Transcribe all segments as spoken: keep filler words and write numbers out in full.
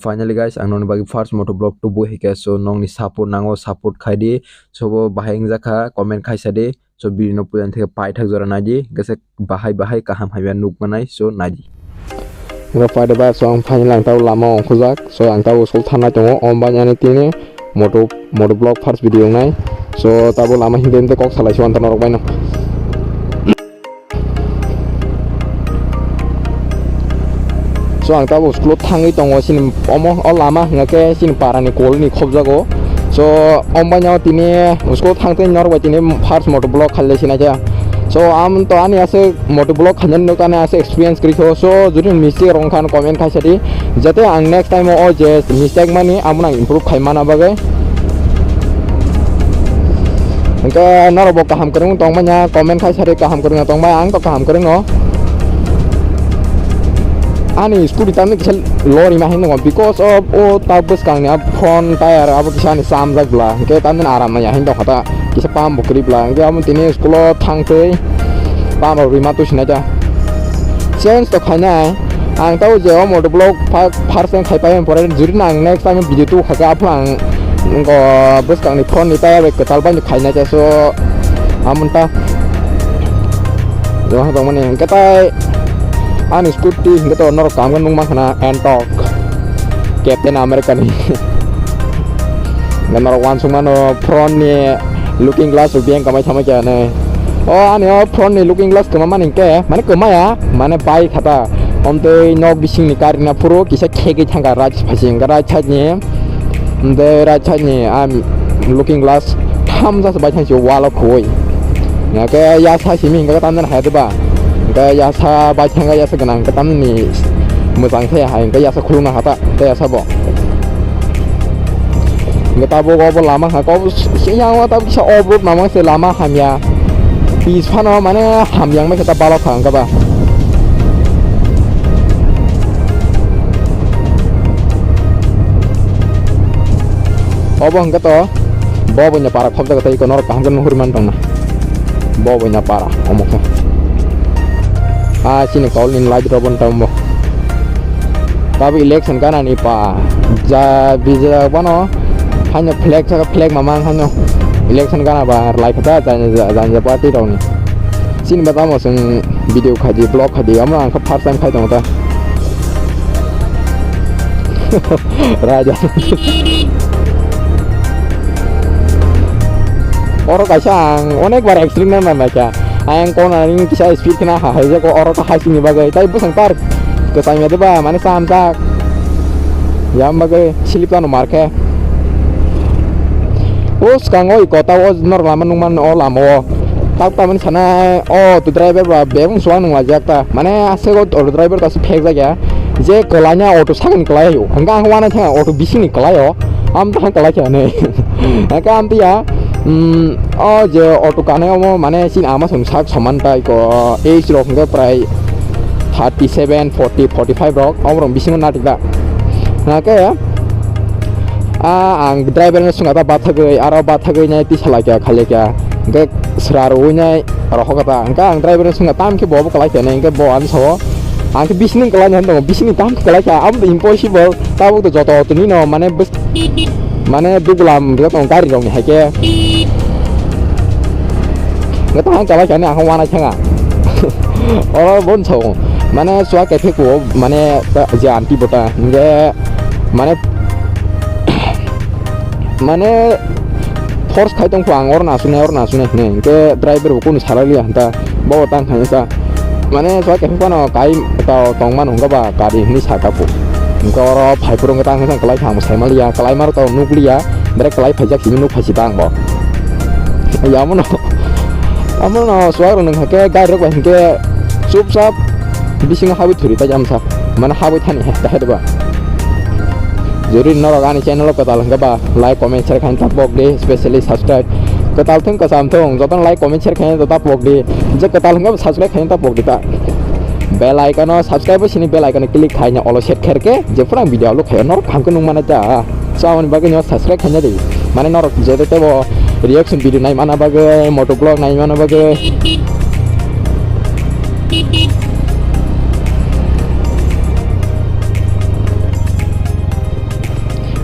Finally guys, ang nokni bagwi first moto vlog tubu hike, so nokni support nango, support khai di. So bo bahai wngjakha, comment khaisa di. So bini no puila theke paithak jora naidi, hingke se bahai bahai kaham hamya nuk manai, so naidi. Oro paide ba, so ang final ang tabo lama ongkhojak, so ang tabo school thangnai tongo, o bani ani tini moto, moto vlog first video wngnai, so tabo lama himte himte kok salai se uantono norok baino. So ang tabo school o thangwi tongo, chini omo o lama hwnga khe chini para ni kol ni khobjago. So omo baino tini school o thang tei norok bai tini first moto vlog khailai sinai khe. So am to ani aswk moto vlog khainani nuk ani aswk experience kwrwi kho. So jodi mistake rok wngkha ano comment khaisa di, jate ang next time o je mistake mani amo ang improve khai mana bagwi. Hingke norok bo kaham kwrwng tong manya, comment khai sari kaham kwrwng tong manya, ang to kaham kwrwng no. Ani scooty tamni kisa lori ma hinwi because of o ta bwskang ni a front tire abo kisa ani chamjak bla, hingke tamni aram manya hin tong kha ta kisa pump bo kwrwi bla, hingke amo tini school o thang twi pump rok rima twi sinai ta. Change to khainai. Ang tabo je o moto vlog pha-, first time khai pai pore juri na ang next time video tu kha khe aphano ang ngo bwskang ni phone ni taya bai kwtal bai khai na khe so amon ta. Yo ha tong mani hingke tai ani scooty hingke to norok kam nung ma khana Ntorq Captain America ni. Norok wansuk mano front ni looking glass rok biyang kamai thamai khe nai. O ani o front ni looking glass kwma mani hingke mane kwmaya mane bai khata. Omtwi nok bising ni karina phuru kisa khegwi thangkha right phasing right side ni. Omtwi right side ni a looking glass thamsa se bai thangsi wall o khoi. Hingke yasa simi hingke tamjani hai diba. Hingke yasa bai thangkha yasa gwnang hingke tamni mwchang khe hai hingke yasa khulukna hata tei yasa bo. Hingke tabuk obo lama kha, kok s-, s-, yang o tabuk kisa off road mamang se lama hamya. Pis phano mane hamya wngma khe ta balok kha wngkha ba. Obo hingke to bo buino para khobjago tei eko norok kaham khe nuhuri man tongna. Bo buino para omo khe. Ah, chini kol ni light rok bo tamo. Tabuk election gana ni pa ja bijak bano haino flag saka flag mamang haino election gana ba lai kha ta jani ja party rok ni. Chini ba tamo chwng video khai di vlog khai di amo ang kha first time khai tongo ta. Raja. Oro kaisa ang onek bar accident nang nang kha. Ayang kona ring kisa speed khna ha hai jago oro ta hai sini bagwi tai bwsang tar kwchang ya diba mane sam jak. Yang bagwi slip ano mar khe. O swkango iko ta o nor lama nung man o lama o. Tak tamani sana o tu driver ba bebung suang nung lajak ta. Mane aswk o auto driver ta aswk phek jak ya. Je kwlai na auto sakni kwlai o. Hingke ang wana thang auto bisingni kwlai o. Am ta kwlai khe ne. Hingke am tiya. Mm, o je auto kanai omo mane sin ama song sak saman tai ko age rok hingke prai thirty seven, forty, forty five rok omo rok bisingo natik da. Hingke a ang driver no swnga ta bathagwi aro bathagwi nai tisa lai kha khali kha. Hingke sra rwui nai rohok ta. Hingke ang driver no swnga tam khe bo bo kwlai kha nai hingke bo ani sao. Ang khe bisini kwlai nai tongo bisini tam khe kwlai kha abo impossible. Tabuk to joto tini no mane bwswk mane dugulam rijak tongo gari rok ni hai khe. Hingke tang chalai kani ang wanai thanga. Oro bon sao mane chua kaiphik bo mane je aunty bota hingke mane mane force khai tongkha ang oro nasunai oro nasunai hinui hingke driver bo kunu salai liya hanta bo tang khai ta. Mane chwla khe phano kai tong mano hwnba ba gari hinwi saka bo. Hwnkhe oro phai phuru wngkha tang wngkha kwlai thang sai maliya kwlai maro tong nukliya. Bere kwlai phaijak hinwi nuk phaisi ta ang bo. Yamono amono chwla rok nung khe gari rok bai hinkhe chupchap bisingo habwi thwrwi paijak masa. Mane habwi thani hai diba. Jodi norok ani channel o kwtal hwnkhe ba like comment share khaina ta pok di specially subscribe. Kwtal thung kwcham thung jotono like comment share khaina ta pok di. Je kwtal hwnkhe subscribe khaina ta pok di ta. Bell icon o subscribe sini bell icon o click khaina olo set kherke je phurang video upload khayo norok hamkhe nung mana ta. So aboni bagwi no subscribe khaina di. Mane norok jete tebo reaction video nai mana bagwi moto vlog nai mana bagwi.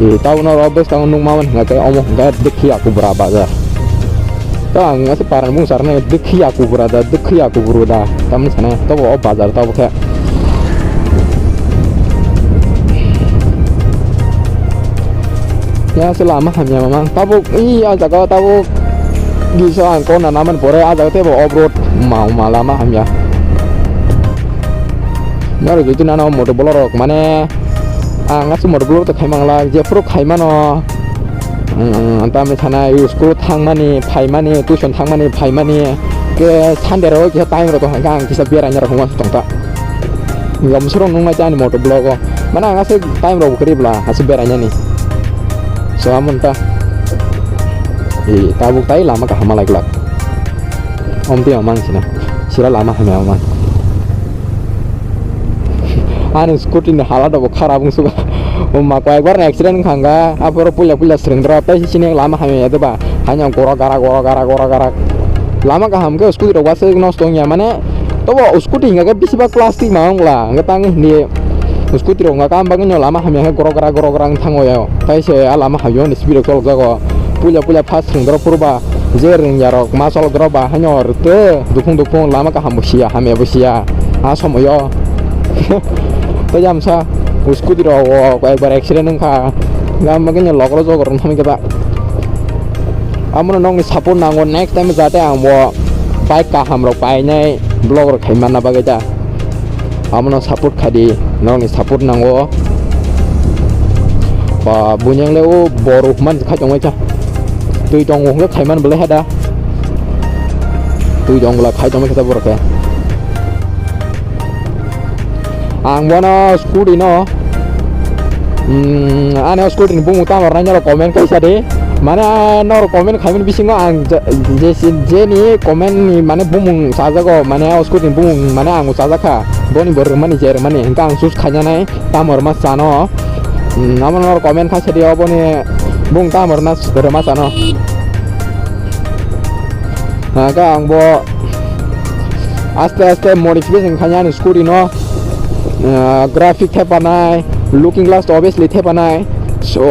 Tabuk no oro bwskango nukma man hwnkha khe omo hwnkha Dikhiya Kubra bazar. To ang ase paran bung sarnai Dikhiya Kubra da, Dikhiya Kubru da. Tamni sana tobo o bazar tobo khe. Ya se lama hamya mamang. Tabuk i o jaga tabuk gisa ang kona naman pore a jaga tebo off road ma, ma lama hamya. Noro jodi nana motor bolorok mane ang asuk motor bolorok to khaimang la je phuru khaimano. Tamni sana school thangmani phaimani tuition thangmani phaimani ke Sunday rok kisa time rok tongkha ang kisa beraina rok hwnma tongkha. Gomsorong nungnai ani motor blogo. Mane ang asuk time rok kwrwi bla asuk berainani. So amon ta. E tabuk tai lama kaham lai glak. Omtwi amang sina. Sira lama hamya amang. Ani scooty ni hala dobo khara bung suga. Umma koi bar accident khanga. Aporo puila puila srengdra tai sini lama hamya ya doba. Hanya gora gara gora gara gora gara. Lama kaham ke scooty rok wasik nosto ya mane. Tobo scooty hinga ke bisi bak plastic ma ongla. Ngatang ni scooty rok ngakam bagwi no lama hamya ke gora gara gora gara thango ya. Tai se a lama hamya ni speed rok tolok jago. Puila puila fast srengdra purba. Je ringyarok ma cholokdrok ba haino rwtwi duphung duphung lama kaham bo siya hamya bo siya a somoyo. Tei jamsa scooty rok o ekbar accident wngkha gam bagwi ni lokro jogor wngthangwi khe ta. Amono nokni support nango next time jate ang bo bike kaham rok painai vlog rok khai manna bagwi ta. Abono support khai di, norokni support nango. Ba bunyang le o borok man khai tongmai kha. Twi tongo hwnle khai man belai hada. Twi tong bwla khai tongmai kha borok khe. Ang bono scooty no, mm, ani o scooty ni bumung tamo rwnai norok comment kaisa di. Mane norok comment khaimani bisingo ang je, je, jeni comment ni mane bumung chajago, mane o scooty ni bumung mane ang bo chajakha. Boni bo rwmani je rwmani hwnkhe ang choose khainanai tamo rwma chano. Hmm, amo no comment kha sadi oboni bung tamo rwna rwma chano. Hwnkhe ang bo aste aste modification khainai ani scooty no. Ah, graphic thepanai, looking glass to obviously thepanai. So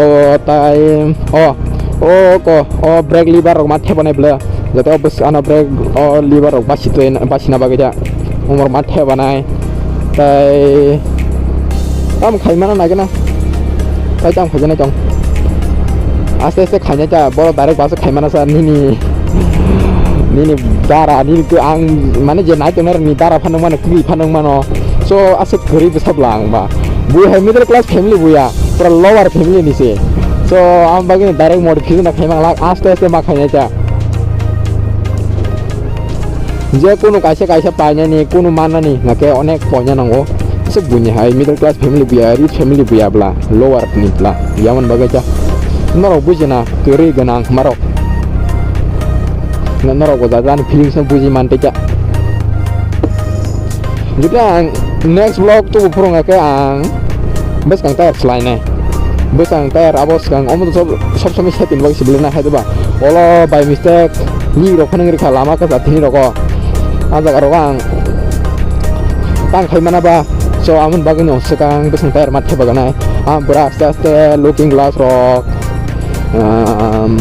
tai o o ko o brake lever rok ma thepanai bwle. Jate o bwsano brake o lever rok basi twi basina bagwi da. Umor ma thebanai. Tai tam khaimana nagena. Tai tam khaijana tong. Aste aste khainai ta boro direct bus khaimana sa nini. Nini dara nini tu ang mane je nai tongna ni dara phanang mano kri phanang mano. So ase kri bwsa bla ang ba. Bui hai middle class family buya. Pura lower family ni se. So ang bagwi direct modification na khaimang lak aste aste ma khainai ta. Je kunu kaisa kaisa painani, kunu mannani, hingke onek poina nango. Aswk buini hai middle class family buya, rich family buya bwla, lower ni bwla, yamon bagwi ta. Norok bujina, kwrwi gwnang marok. Norok bo jajani feelings no buji mantwi ta. Jodi ang next vlog tubu phurung khe ang bwskang tayar swlainai. Bwskang tayar abo swkang omo sob sob somoi setting bai sibilina hai ba. Olo by mistake ni rok phano rikha lama kasa thini rogo. A jaga rogo ang tang khai mana ba. So amon bagwi no swkang bwskang tayar ma theba ganai. Am pura aste aste looking glass rok. Um,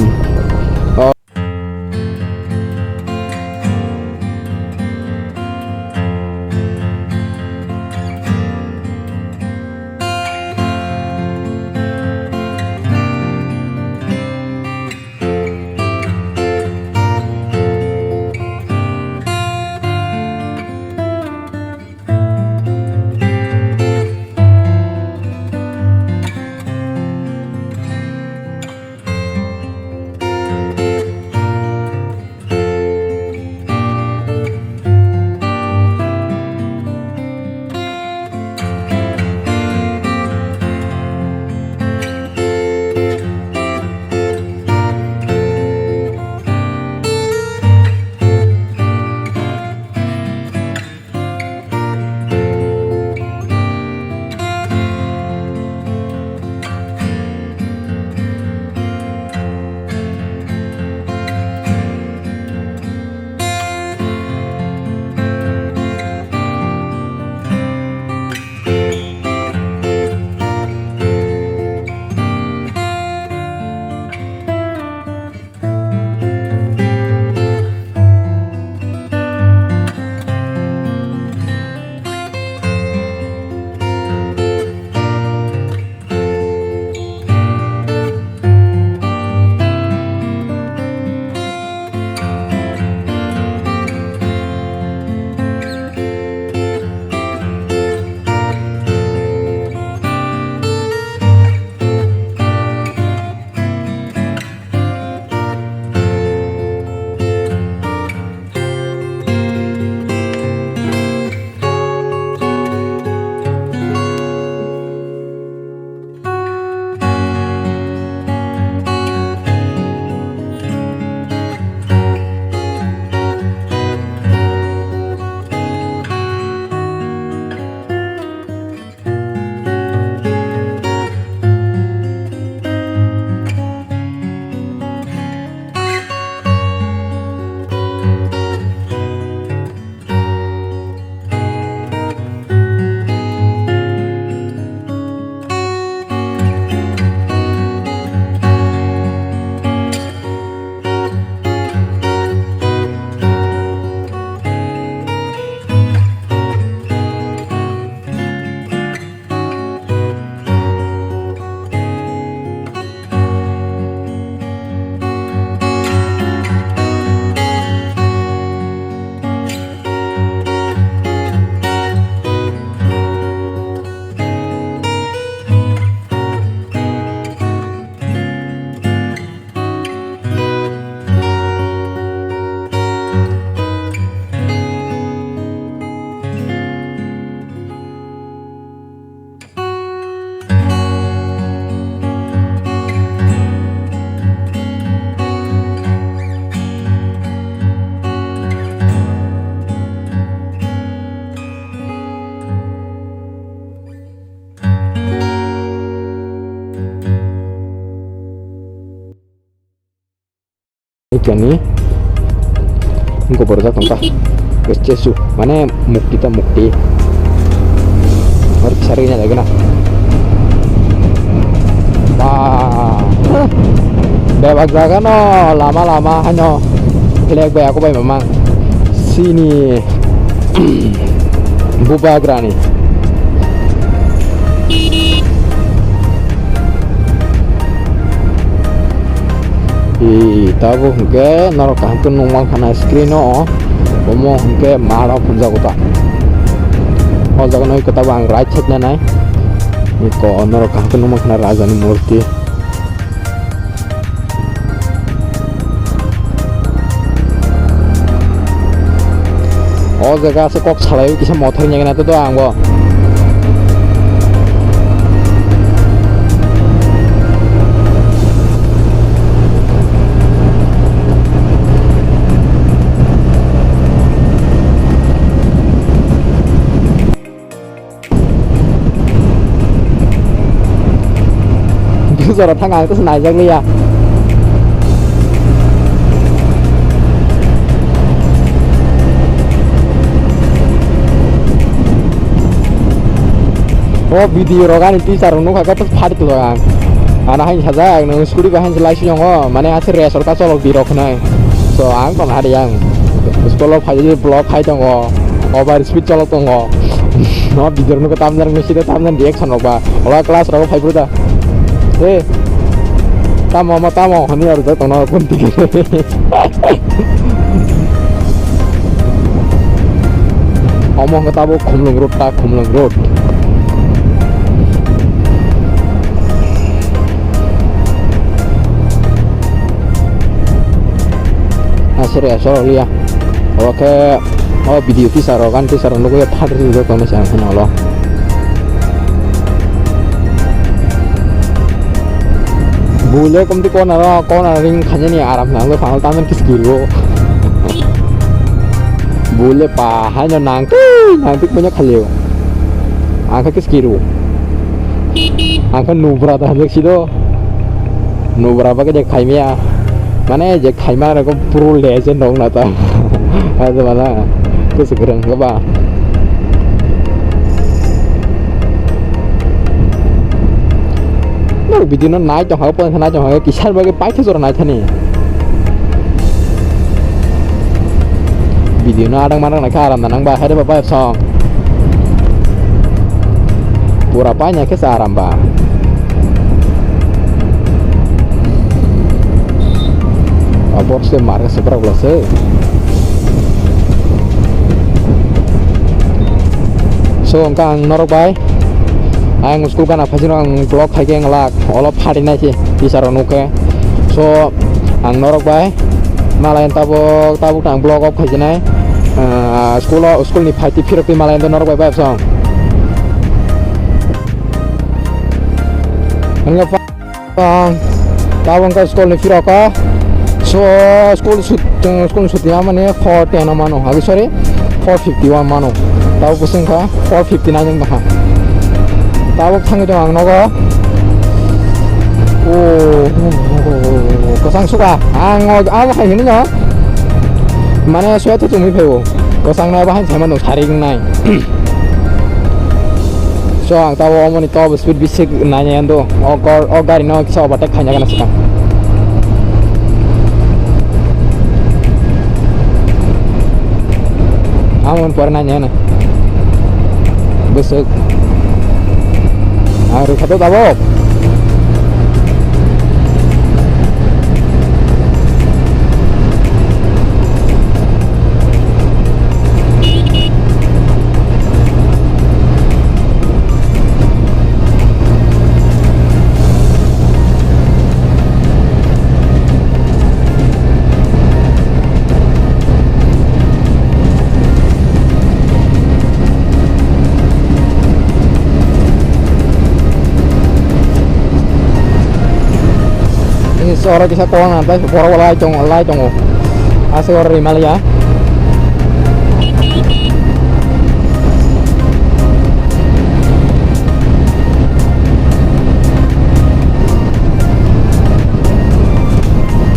Kani gobor jak tongkha. Statue, mane mukti ta mukti. Or kisar gini lagi na. Wah. Bebak jaga no, lama lama hano. Flag bai aku bai mamang. Sini. Bubagrani. Ee, tabuk hwnkhe norok kaham khe nukmankha na screen o, omo hwnkhe maharok phunjago ta. O jaga no tabuk ang right side nanai. Eko norok kaham khe nukmankha na raja ni murti. O jaga se kok salai kisa mothor nyegena to do ang bo. Jora thang ang to naijak liya. O video rok ani teacher rok nukha khe to phari tulo ang. Ana hain sajak nung scooty bai hain se laisi yongo mane ase resor ka cholok di rok khnai. So ang tong hari ang school o phai vlog khai tongo. Over speed cholok tongo. No video nukha tamjani sida tamjani reaction rok ba. Ola class rok phai bro da. Hey. Tamo ma tamo hani ar da tono kun tiki. Omo hwnkhe tabuk Khumlwng road ta, Khumlwng road. Aswrwi aswk liya. Obo khe o video teacher rok, ani teacher rok nugwi phatri rwjak tongnai se ang kheno ulo. Bule komti corner o, corner ring khainani aram nangwi phano tamjani kiskil o. Bule pa haino nangtwi nangtwi koino khalio. Ang khe kiskil o. Ang khe nubra da hanjak sido. Nubra bagwi de khaimaya. Mane je khaima rok puro legend rok na ta. Aja bana. Kusu kwrwng ba. No, video no nai tong ha, pon nai tong ha, kisar bagwi paitha jora nai thani. Video no adang manang nai kha aram da nang ba, hai re ba bayap song. Pura paina khe sa aram ba. Abok se mar se brak bla se. So, wngkha ang norok bai. Ang school gana phaisino ang vlog khai khe ang lak, olo pharinai se teacher rok nukhe. So, ang norok bai malai tabuk, tabuk ang vlog off khai khe nai. Ah, school o, school ni phaitwi phirok twi malai norok bai bayap song. Ang, tabuk wngkha school ni phirok o. So, school sut-, school ni suti amani four ten o mano. Abi, sorry, four fifty one mano. Tabuk bwswk wngkha four fifty nine wngkha. Tabuk thangwi tongo ang nogo. O, kwchang suka. Ang o, abo hai hinwi no. Mane soya to chumui phaibo. Kwchang nai bahai sai mano, sari wngnai. So, ang tabuk omoni top speed bisi nanya ando. O gor, o gari no kisa overtake khaina gana swkang. Amon pore nanya na. Bwswk. Ang rwkha to tabuk. Ini soro kisa kolang nantai borok lai tongo, lai tongo. Aswk oro rimaliya.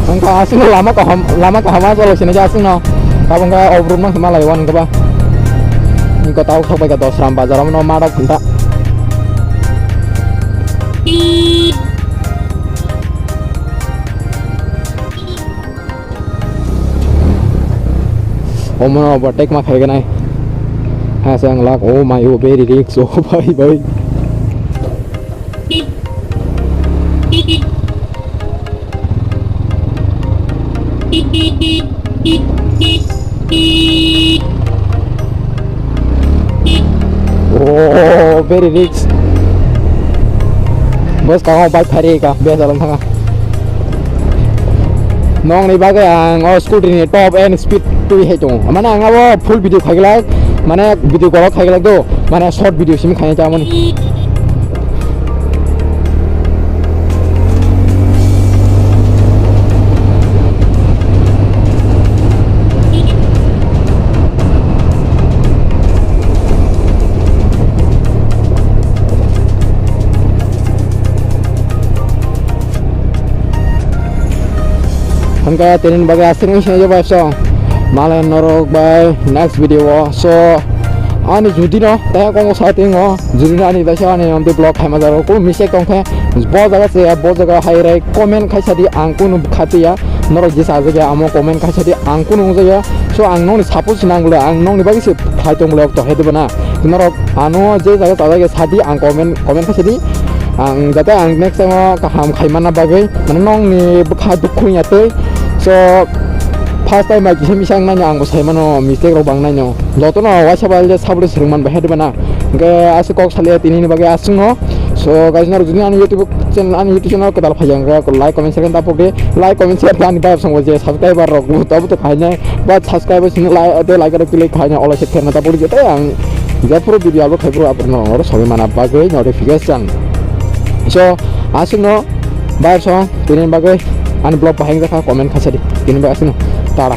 Ang Aswkno lama kaham, lama kaham a cholo sini aswkno. Tabuk khe off road no hima lai wan khe ba. Ni ko tau thok bai ka Dosram bazar no ma rok khinta. Omo no overtake ma khai ganai. Ha sang lak, oh my, oh very risk, oh bhai bhai. Oh, very rich. Bos kamo bike phari ka, bes along thanga. Nongni bagwi ang o scooty ni top end speed twi hai tongo. Mane ang abo full video khaiglak, mane video kolok khaiglak do, mane short video simi khaina chamani. Hwnkhe tini bagwi aswk wngwi swngjak bai song. Malai norok bai next video o. So, ani judi no tei kok sa twi o, judi no ani bai sa ani amtwi vlog khaima jaro kunu mistake tong khe, bo jaga se bo jaga hai rai comment khaisa di, ang kunu khatiya. Norok jesa ajak ya amo comment khaisa di, ang kunu wngjakya. So, ang nokni support se nanglo, ang nokni bagwi se phai tonglo to hai diba na. Norok ano je jaga chajak ya sa di, ang comment, comment khaisa di. Ang jate ang next time o kaham khai manna bagwi, mane nokni bwkha dukhu wngya twi. So, first time bai kisa misa wng nai no, ang bo sai mano mistake rok bang nai no. Jotono waisa bai je sabri swrwng man bai hai diba na. Hwnkhe aswk kok salia tini ni bagwi aswk no. So, guys, norok jodi ani YouTube channel, ani YouTube channel kwtal phai ya wngkha, like, comment, share khe tapok di. Like, comment, share khe ani bai song je subscriber rok bo to bo to khai nai. Ba subscriber sini like, de like rok click khai nai, all set khe na tapok di. Tei ang jephuru video upload khai phuru upload no oro sobi mana bagwi notification. So, aswk no bai song tini bagwi ani vlog bahai wngkha comment khaisa di. Tini bagwi aswk no.